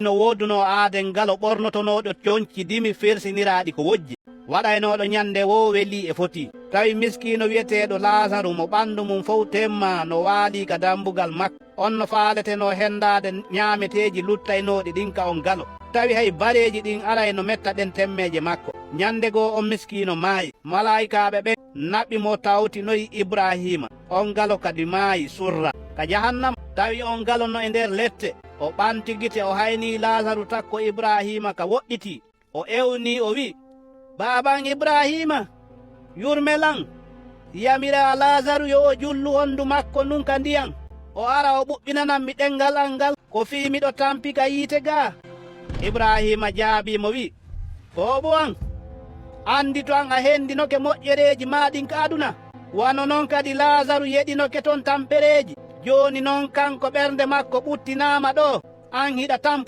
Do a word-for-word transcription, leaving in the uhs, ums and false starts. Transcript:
No woodunoo aaden galo ɓornotonooɗo conci dimi fersiniraaɗi ko wojji, waɗaynooɗo ñande woo welii e fotii. Tawi miskiino wi'eteeɗo Laasaru mo ɓanndu mum fow temmaa no waalii ka dammbugal makko. On no faaletenoo henndaade ñaameteeji luttaynooɗi ɗin ka on galo. Tawi hay bareeji ɗin arayno metta ɗen temmeeje makko. Ñande goo on miskiino maayi. Malaa'ikaaɓe ɓen naɓi mo tawtinoyi Ibraahiima. On galo kadi maayi surra ka Jahannama. Tawi on galo no e nder lette. O ɓanti gite, o haynii Laasaru takko Ibraahiima ka woɗɗitii. O ewnii, o wi'i, "Baaba an Ibraahiima, yurme lan, yamiraa Laasaru yo o jullu honndu makko ndun ka ndiyan, o ara o ɓuɓɓinanan mi ɗenngal an ngal, ko fii miɗo tampi ka yiite gaa." Ibraahiima jaabii mo, wi'i, "Boobo an, anndito an a hendinoke moƴƴereeji maa ɗin ka aduna, wano non kadi Laasaru yeɗinoke ton tampereeji. Jooni non kanko ɓernde makko ɓuttinaama ɗoo, an hiɗa tampu